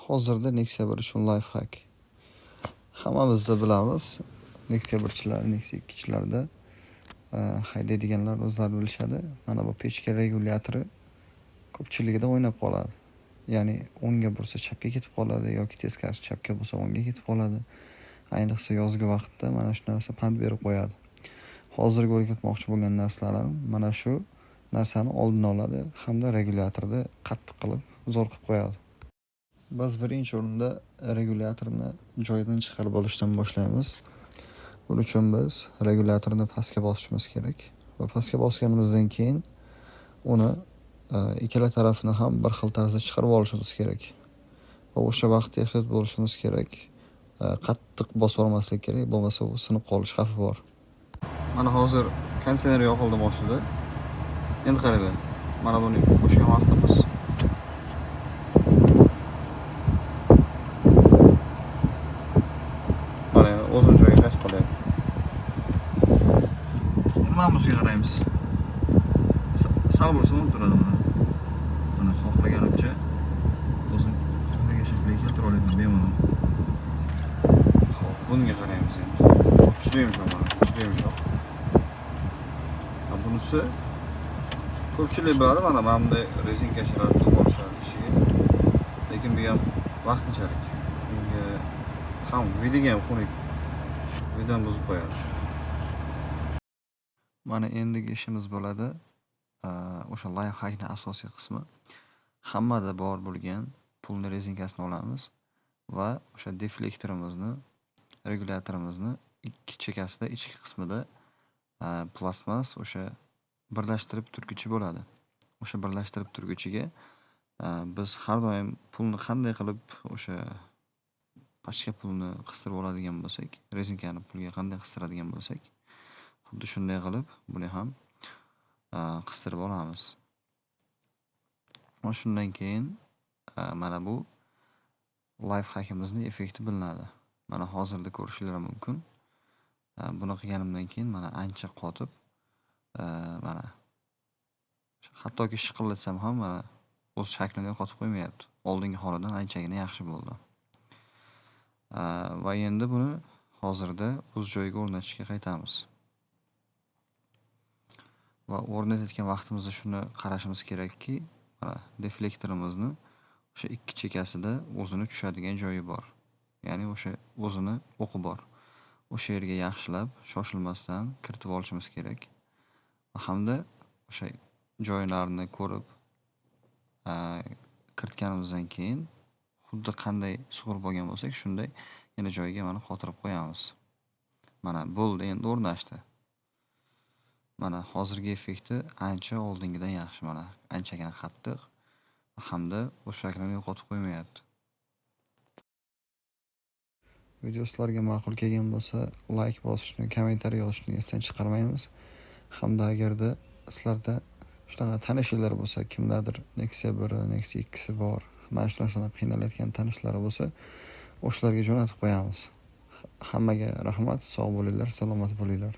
Hozirda Nexia 1 uchun lifehack. Hammamiz bilamiz, Nexia 1chilar, Nexia 2chilarda haydaydiganlar o'zlari bilishadi. Mana bu pechka regulyatori ko'pchiligida o'ynab qoladi. Ya'ni o'ngga bursa chapga ketib qoladi yoki teskarisi chapga bo'lsa o'ngga ketib qoladi. Ayniqsa yozgi vaqtda mana shu narsa pand berib qo'yadi. Hozirgi o'rgatmoqchi bo'lgan narsalarim mana shu narsani oldini oladi hamda regulyatorni qattiq qilib zo'r qilib qo'yadi. Biz birinchi o'rinda regulyatorni joyidan chiqarib olishdan boshlaymiz. Buning uchun biz regulyatorni pastga bosishimiz kerak va pastga bosganimizdan keyin uni ikkala tarafini ham bir xil tarzda chiqarib olishimiz kerak. Va o'sha vaqtda ehtiyot bo'lishimiz kerak. Qattiq bosib olmaslik kerak, bo'lmasa u sinib qolish xavfi bor. Mana hozir konditsioner yoqildi mashinada. Endi qaranglar. Mana buni qo'shgan vaqtimiz mana endi o'zini joyiga qaytib qolyapti. Endi mana bunisiga qaraymiz. Sal bo'lsa ham turadi mana. Mana xohlaganimcha o'zim xohlagan shaklga keltira olaman bemalol. Xo'p, bunga qaraymiz endi. Juda yumshoq mana, juda yumshoq. Ha, bunisi ko'pchilik biladi, mana bunday rezinkachalarni tiqib olishadi ichiga. Lekin bu ham vaqtinchalik. Bunga ham vidiga ham xunuk. Vidan buzib qo'yadi. Mana endigi ishimiz bo'ladi. O'sha lifehackning asosiy qismi hammada bor bo'lgan pulni rezinkasini olamiz va o'sha deflektorimizni, regulyatorimizni ikki chekasida, ichki qismida plastmas o'sha birlashtirib turguchi bo'ladi. O'sha birlashtirib turguchiga biz har doim pulni qanday qilib o'sha pachka pulni qistirib oladigan bo'lsak, rezinkani pulga qanday qistiradigan bo'lsak, xuddi shunday qilib buni ham qistirib olamiz. Va shundan keyin mana bu lifehackimizning effekti bilinadi. Mana hozirda ko'rishinglar mumkin. Buni qilganimdan keyin mana ancha qotib, mana hattoki shiqillatsam ham mana o'z shaklini yo'qotib qo'ymayapti. Oldingi holidan anchagina yaxshi bo'ldi. Va endi buni hozirda o'z joyiga o'rnatishga qaytamiz. Va o'rnatayotgan vaqtimizda shuni qarashimiz kerakki, mana deflektorimizni o'sha ikki chekasida o'zini tushadigan joyi bor. Ya'ni o'sha o'zini o'qi bor. O'sha yerga yaxshilab, shoshilmasdan kiritib olishimiz kerak. Va hamda o'sha joylarini ko'rib, kiritganimizdan keyin xuddi qanday sug'urib olgan bo'lsak, shunday yana joyiga mana qotirib qo'yamiz. Mana bo'ldi, endi o'rnashdi. Mana hozirgi effekti ancha oldingidan yaxshi, mana anchagina qattiq hamda o'z shaklini yo'qotib qo'ymayapti. Video sizlarga ma'qul kelgan bo'lsa, like bosishni, kommentariy yozishni esdan chiqarmaymiz. Hamda agarda sizlarda shunaqa tanishlar bo'lsa, kimdadir Nexia 1, Nexia 2si bor, mana shu narsadan qiynalayotgan tanishlari bo'lsa, o'shalarga jo'natib qo'yamiz. Hammaga rahmat, sog' bo'linglar, salomat bo'linglar.